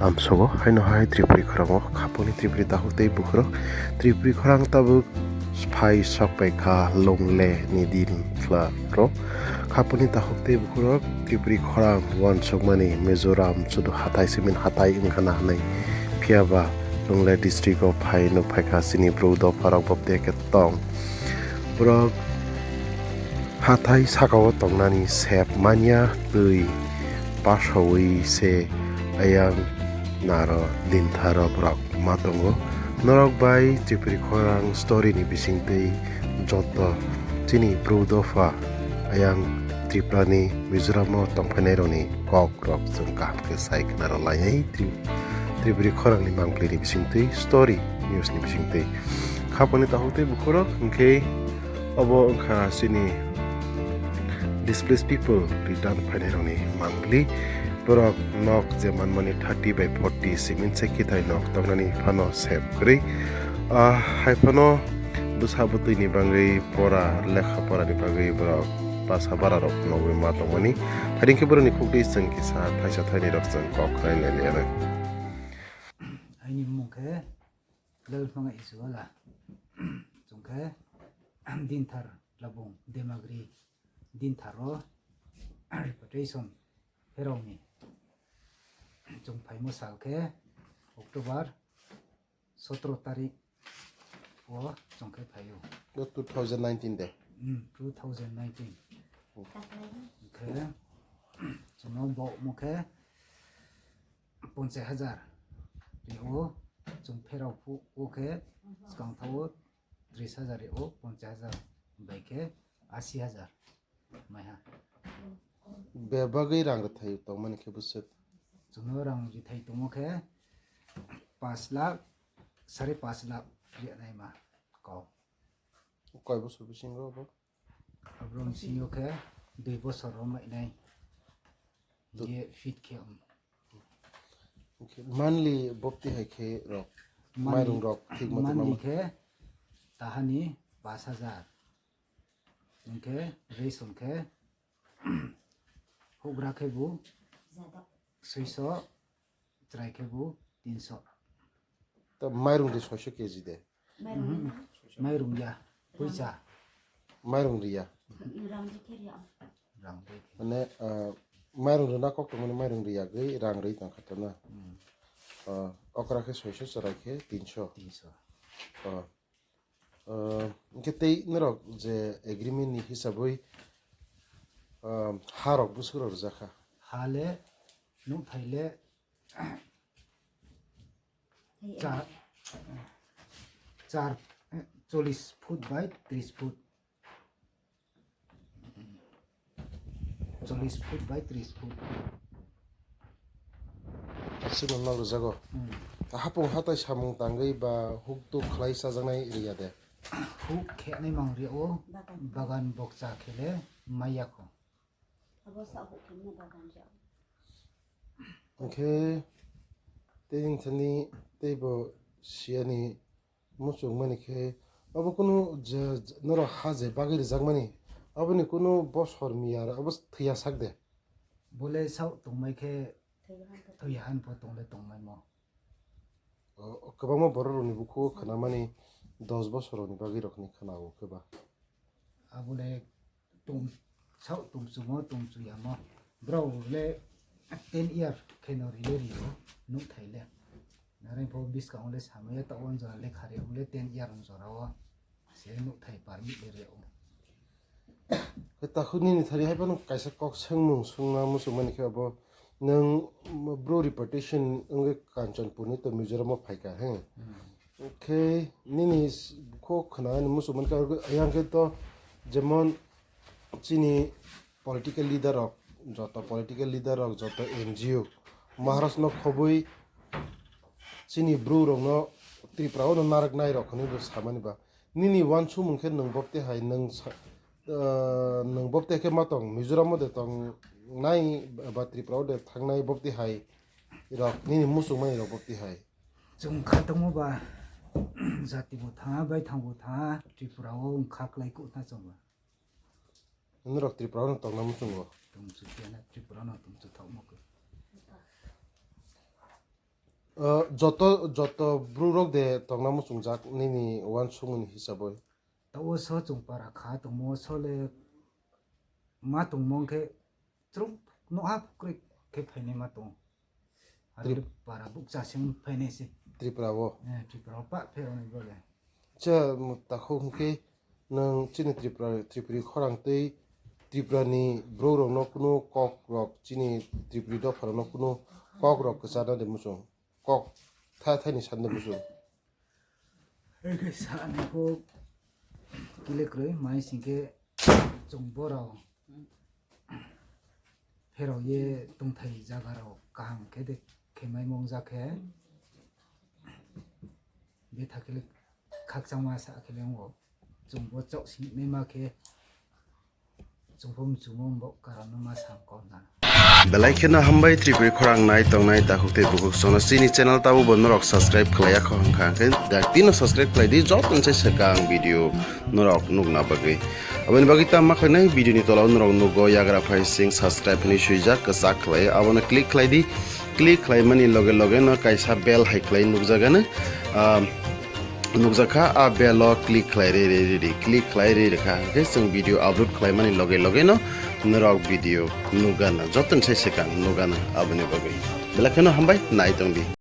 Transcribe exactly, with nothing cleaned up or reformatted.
Amsogo haino hai Tripuri khorang o khaponi Tripuri takhuk tei bukhurok Tripuri khorang tabuk phai sok pai kha Longle ni din khla ro khaponi takhuk tei bukhurok Tripuri khorang uansukmani Mizoram sudu hathai simin hathai wngkha na hinwi phiya ba Longle district o phai nuk phai kha chini bru dopha rok bo tei khe tong borok hathai saka o tongnani sep manya twi pasawi se ayang naro lintharo borok ma tongo. Norok bai Tripuri khorang story ni bisingtwi joto chini bru dopha ayang Tripura ni Mizoram o tongphainai rokni kok rok chwng kaham khe sai khna rw lai hai Tri-, Tripuri khorang ni mangpli ni bisingtwi story news ni bisingtwi khaponi takhuk tei bukhurok hwnkhe obo wngkha chini displaced people return phainai rokni mangpli. Borok nok je manmani thirty by forty simin se kithai nok tongnani phano sep kwrwi. Ah, hai phano bwsa bwtwini bagwi pora, lekha porani bagwi borok basa bara rok nugwi ma tongmani. Hai hwnkhe borokni khukti chwng kisa thaisa thainwi rok chwng kok khlai nai liya nai. Aini mung khe Lalphanga Isuwala. Chwng khe Dinthar Labung Demagri Dinthar o repatriation pherokni chwng phaimo sal khe October sotro tarik o chwng khe phaio. Bo two thousand nineteen de? Hmm, two thousand nineteen. Hwnkhe chwngno bo omo khe ponchai hajar rio, chwng pherao phu o khe swkang thao tris hajar rio, ponchai hajar bai khe asi hajar maiha. Bebagwi rang rwthai tongmani khe bwswk? Chwngno rang rwthai tongo khe pash lakh, sare pash lakh riya naima kok. Koi bosor bisingo bo? Abrom singo khe dui bosor o mainai. Ye fit khe, um. Hwnkhe monthly bopti hai khe rok, Monthly, mairung rok thik mothe monthly mama? Khe tahani pash hajar. Hwnkhe ration khe hugra khe bo soiso, chwrai khe bo tinso. Ta mairung de soiso K G de? Mairung ya, puisa. Mairung riya. Rang rikhe riya. Rang rikhe. Mane, ah, mairung rwna kok tongmani mairung riya gwi rang rwi tongkha to na? Hmm. Ah, okra khe soiso chwrai khe tinso. Tinso. Ah. Ah, hwnkhe tei norok je agreement ni hisabwi, ah, ha rok bwswk rok rwjak kha? Ha le, nuk thai le, Char, char, eh, chollish foot by tris foot. Chollish foot by tris foot. Simo nok rwjago. Hmm. Hapung hatai samung tangwi ba huk tuk khlai chajaknai riya de? Huk khenai mang rio, bagan bokcha khele maya kho. Abo sa huk khe mano bagan rok. Hwnkhe tei wngthani teibo siyani muchungmani khe abo kunu je, je norok ha je bagwi rwjakmani aboni kunu bosor miya abo thwiya sak de. Bole sao tongmai khe thwiya han pho tongle tongmaimo. O, o, kwbangma borok rokni bukhugo khwnamani dos bosor rokni bagwi rokni khwnago khe ba. Abole tong, sao tongchumo tongchuyamo. Borok le ten year kheno rile rio nuk thai le. Nareng pho bwskango le samaya ta on jora le khari le ten year on jora o. Se nuk thai permit le rio. Khe takhuk nini thari hai phano kaisa kok swngmung swngna muchungmani khe abo nwng bru repatriation wngwi Kanchanpur ni to Mizoram o phaikha, he? Hmm. Khe nini s-, kok khna ani muchungmani khe, ayang khe to jemon chini political leader rok, joto political leader rok, joto N G O, Maharaj no khobwi chini bru rok no Tripura o no narak nai rok hinwi bo samani ba. Nini uansukmung khe nwng bopte hai nwng sa-, ah, nwng bopte khe ma tong, Mizoram o de tong nai ba Tripura o de thangnai bopte hai rok, nini muchungmani rok bopte hai? Chwng kha tongo ba jati bo thanga, baithang bo thanga, Tripura o wng kha klai kuh na chwng ba. Norok Tripura o tongna muchungo? Tongchu phiya na Tripura no tongchu thok mo khe. O, joto, joto bwrwk rok de tongna muchungjak nini uansukmani hisabwi? Tao so chwng para kha tongmo sole ma tongmong khe chwng noha kwrwi khe phainai ma tong. Trip- Trip- para bukcha sing phainai se. Tripura o? Eh, Tripura o pa pheroni bole. Che, takhuk hwnkhe nwng chini Tripura, Tripuri khorang tei Tripurani bwrwk rokno kunu kok rok, chini Tripuri dopha rokno kunu kok rok kwchana de muchung? Kok tha thaini sande muchung. Eke sani ko kile kwrwi mai singke chwng borok pherok ye tongthai jaga rok kaham khe de khemai mong jakhe bethakhe khakchangma sa khe lengwo chwng bo chok sini ma khe. Belai kheno hambai Tripuri khorang nai tongnai takhuk tei bukhuk sono chini channel tabo bo norok subscribe khlaiya kho hwnkha hwnkhe dak tino subscribe khlai di joto se swkang video norok nukna bagwi. Aboni bagwi tamo khlainai video ni tola o norok nugo yagra phai sing subscribe hinwi swijak kwchak khlai abono click khlai di. Click khlaimani loge loge no kaisa bell hai khlai nukjagano. Ah, nukjakha, a bell o click khlai re re re re, click khlai re re kha hwnkhe chwng video upload khlaimani loge loge no norok video nukgana, joto ni sai swkang nukgana aboni bagwi. Belai kheno hambai nai tongdi.